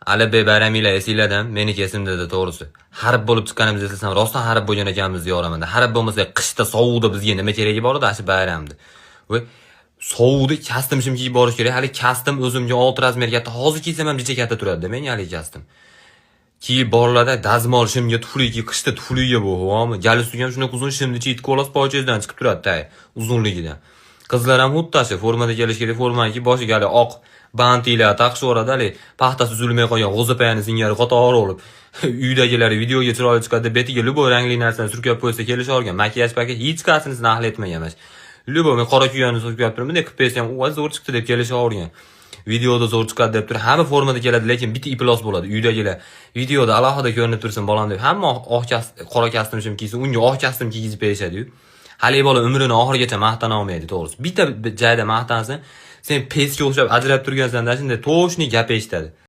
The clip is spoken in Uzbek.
Alibek bayraminglar esinglardan, meniki esimda, to'g'risi. Harib bo'lib chiqqanimizni eslasam, rostdan harib bo'lgan ekanmiz deyoraman. Harib bo'lmasa, qishda sovuqda bizga nima keragi bor edi shu bayramda? Voy, sovuqda kostyum shim kiyib borish kerak. Hali kostyum o'zimga 6 размер katta. Hozir kiysam ham jicha katta turadi menga hali kostyum. Kiyib boriladi, dazmol shimga tufli kiyib, qishda tufliga bu, vomi? Galstuk ham shunaqa uzun, shimni chetki kolos pochangizdan chiqib turadi tay uzunligidan. Qizlar ham xuddi shu formada kelish kerak, formani kiyib, boshiga hali oq bantiklar taqishaveradi, hali paxtasi uzilmay qolgan g'o'zapayani singari qator bo'lib. Uydagilar videoga chiroyli chiqadi, betiga любой rangli narsani surkab qo'ysa kelishavergan. Makiyaj paket hech qaysinisini ahli etmagan emas. Любой men qora kuyani surkab turibman, bunday qilib qo'ysam, u zo'r chiqdi deb kelishavergan. Videoda zo'r chiqadi deb turib, hamma formada keladi, lekin bitta iflos bo'ladi. Uydagilar videoda alohida ko'rinib tursin bolam deb, hamma oq qora kostyum shim kiysin, unga oq kostyum kiygizib berishadi-yu. Haligi bola umrini oxirigacha maqtana olmaydi, to'g'risi. Bitta joyda maqtansin, sen pesga o'xshab ajrab turgansan-da, shunday toshni gap eshitadi.